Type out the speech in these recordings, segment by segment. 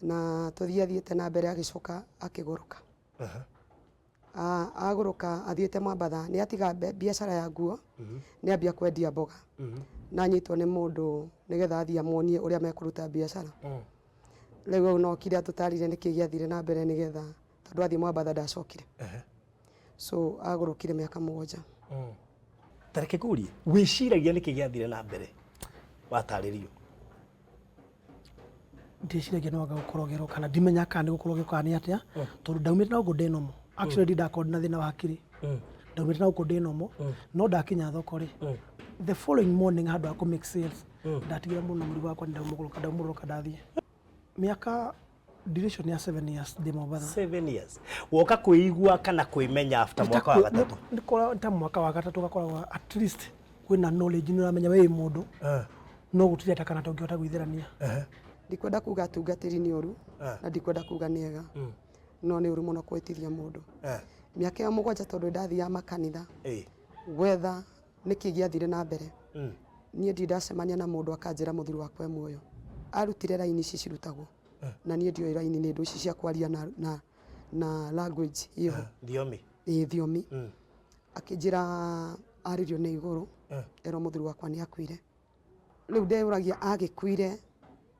Na tũthiĩ athiĩte na mbere agĩcoka akĩgũrũka. Agũrũka athiĩte Mwambatha nĩ atiga biacara ya nguo nĩ ambia kwendia mboga. Na anyitwo nĩ mũndũ nĩgetha athiĩ amuonie ũrĩa mekũruta biacara. Rĩu hau no okire atũtarire nĩkĩ gĩathire na mbere nĩgetha tondũ athiĩ Mwambatha ndacokire. So agũrũkire mĩaka 7. Ta reke ngũrie, wĩciragia nĩkĩ gĩathire na mbere watarĩrio? Ndĩciragia no anga gũkorogerwo kana ndimenya kana nĩ gũkorogerwo kana nĩ atĩa, tondũ ndaumĩte na gũkũ ndĩ normal. Actually ndindakorwo ndĩna thĩna wa hakiri. Ndaumĩte na gũkũ ndĩ normal, no ndakinya thoko rĩ, the following morning handũ ha kũ make sales, ndatigire mũno mũrigo wakwa ndaumũrũka ndaumũrũka ndathiĩ. Mĩaka duration ya 7 years ndĩ Mombatha. 7 years. Woka kwĩigua kana kwĩmenya after mwaka wa gatatũ? Nĩ ta mwaka wa gatatũ gakoragwo at least kwĩna knowledge, nĩ ũramenya we wĩ mũndũ, no gũtirĩ ata kana tũngĩhota gwĩthĩrania. Ndikwenda kuga atungatĩri nĩ oru, na ndikwenda kuga nĩ ega, no nĩ ũru mũno kũhĩtithia mũndũ. Mĩaka ĩyo 7 tondũ ndathiaga makanitha gwetha nĩkĩ gĩathire na mbere, niĩ ndirĩ ndacemania na mũndũ akanjĩra mũthuri wakwa e muoyo. Arutire raini ici cirutagwo, na niĩ ndioĩ raini nĩ ndũ ici cia kwaria na language ĩho. Thiomi. Ĩĩ thiomi. Akĩnjĩra arĩrio nĩ igũrũ, erwo mũthuri wakwa nĩ akuire. Rĩu ndeyũragia agĩkuire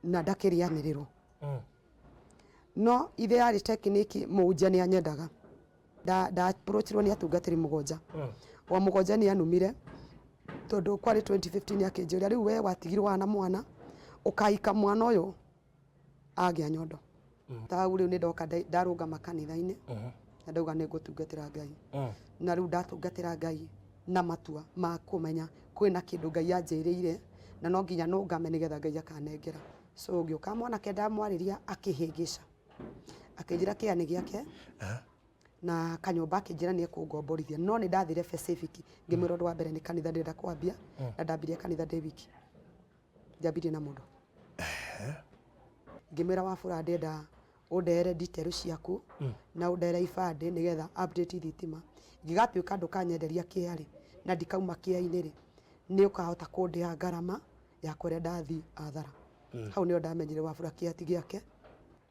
na ndakĩrĩanĩrĩrwo. No ithe yarĩ technique mũhunjia nĩ anyendaga. Nda approachirwo nĩ atungatĩri 7. Wa 7 nĩ anumire tondũ kwarĩ 2015 akĩnjũria rĩu we watigirwo haha na mwana ũkahika mwana ũyũ agĩa nyondo. Ta hau rĩu nĩ ndoka ndarũgama kanitha-inĩ na ndauga nĩ ngũtungatĩra Ngai. Na rĩu ndatungatĩra Ngai na matua ma kũmenya kwĩna kĩndũ Ngai anjĩrĩire na no nginya nũngame nĩgetha Ngai akanengera. So ngĩũka mwanake ndamwarĩria akĩhĩngĩca. Akĩnjĩra kĩa nĩ gĩake na kanyũmba akĩnjĩra nĩ ekũngomborithia, no nĩ ndathire Pacific ngĩmwĩra ũndũ wa mbere nĩ kanitha ndĩrenda kwambia, na ndambirie kanitha ndĩ wiki, ndiambirie na mũndũ. Ngĩmwĩra Wafula ndĩrenda ũndere detail ciaku na ũndere ibandĩ nĩgetha update thitima, ingĩgatuĩka ndũkanyenderia kĩa rĩ na ndikauma kĩa-inĩ rĩ, nĩ ũkahota kũndĩha ngarama ya kũrĩa ndathiĩ athara. Hau nĩho ndamenyire Wafula kĩa ti gĩake,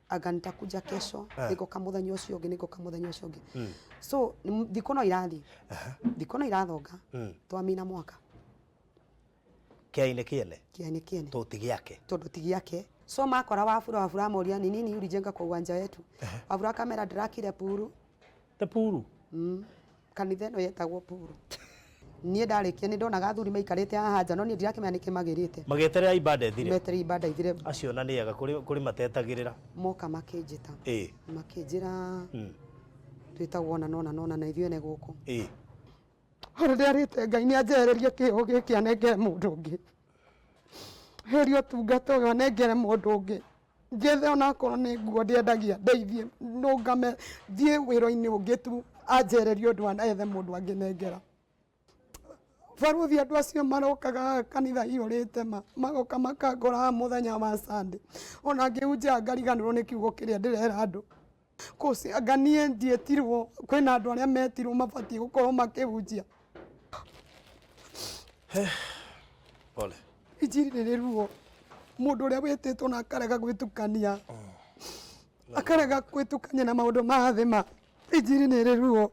anga nitakuja kesho, nĩngoka mũthenya ũcio ũngĩ, nĩngoka mũthenya ũcio ũngĩ. So thikũ no irathiĩ, thikũ no irathonga, twamina mwaka. Kĩa-inĩ kĩene? Kĩa-inĩ kĩene. Tondũ ti gĩake. Tondũ ti gĩake. So makora Wafula, Wafula amoria ni nini ulijenga kwa uwanja wetu? Wafula akamera ndirakire puru. Te puru? Kanitha ĩno yetagwo puru. Niĩ ndarĩkia nĩ ndonaga athuri maikarĩte haha nja, no niĩ ndirakĩmenya nĩkĩ magĩrĩte. Magĩeterera ibada ĩthire. Meterere ibada ithire. Acio ona nĩ ega kũrĩ matetagĩrĩra. Moka makĩnjĩta. Makĩnjĩra twĩtagwo na nona nona na ithuĩ ene gũkũ. Harĩa ndĩarĩte Ngai nĩ anjehererie kĩo gĩkĩ anengere mũndũ ũngĩ. Heria ũtungata ũyũ anengere mũndũ ũngĩ. Njethe onakorwo nĩ nguo ndĩendagia ndeithie nũngame thiĩ wĩra-inĩ ũngĩ tu anjehererie ũndũ ethe mũndũ angĩnengera. Barũthi andũ acio marokaga haha kanitha ihũrĩte ma, magoka makangora haha mũthenya wa Sunday. Ona ngĩhunjia ngariganĩrwo nĩ kiugo kĩrĩa ndĩrera andũ. Kũci anga niĩ ndietirwo, kwĩna andũ arĩa metirwo mabatiĩ gũkorwo makĩhunjia. Pole. Injiri nĩ rĩ ruo. Mũndũ ũrĩa wĩtĩtwo na akarega gwĩtukania. Akarega gwĩtukania na maũndũ ma thĩ ma. Injiri nĩ rĩ ruo.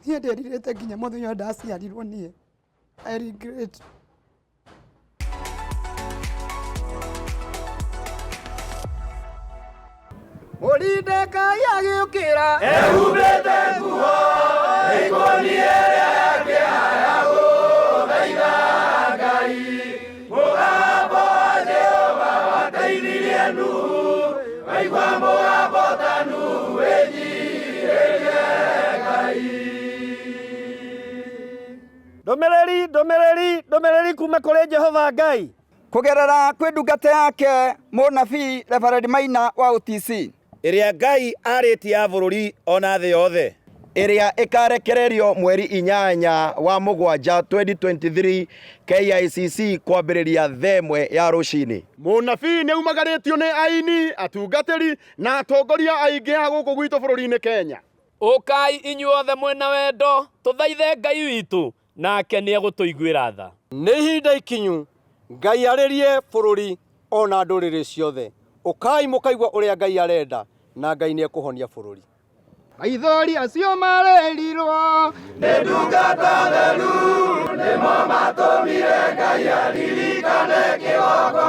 Niĩ ndĩrirĩte nginya mũthenya ũrĩa ndaciarirwo niĩ. I regret. Mũrindekai agĩũkĩra ehumbĩte nguo ĩkoniĩ ĩrĩa yake ya gũthaitha Ngai. Mũgambo wa Jehova wateithirie Nuhu, waigua mũgambo ta Nuhu wĩnyihĩrie Ngai. Ndũmĩrĩri, ndũmĩrĩri, ndũmĩrĩri kuma kũrĩ Jehova Ngai. Kũgerera kwĩ ndungata yake mũnabii Reverend Maina wa OTC. Ĩrĩa Ngai arĩtie ya bũrũri o na thĩ yothe. Ĩrĩa ĩkarekererio mweri 8 wa mũgwanja 2023 KICC kwambĩrĩria thaa ĩmwe ya rũcinĩ. Mũnabii nĩaumagarĩtio nĩ aini, atungatĩri na atongoria aingĩ a gũkũ gwitũ bũrũri-inĩ Kenya. Ũkai inyuothe mwĩ na wendo, tũthaithe Ngai witũ, nake nĩegũtũiguĩra tha. Nĩ ihinda ikinyu Ngai arĩrie bũrũri Ona ndũrĩrĩ ciothe, ũkai mũkaigua ũrĩa Ngai arenda, na Ngai nĩ ekũhonia bũrũri. Maithori acio marerirwo nĩ ndungata theru, nĩmo matũmire Ngai aririkane kĩgongona.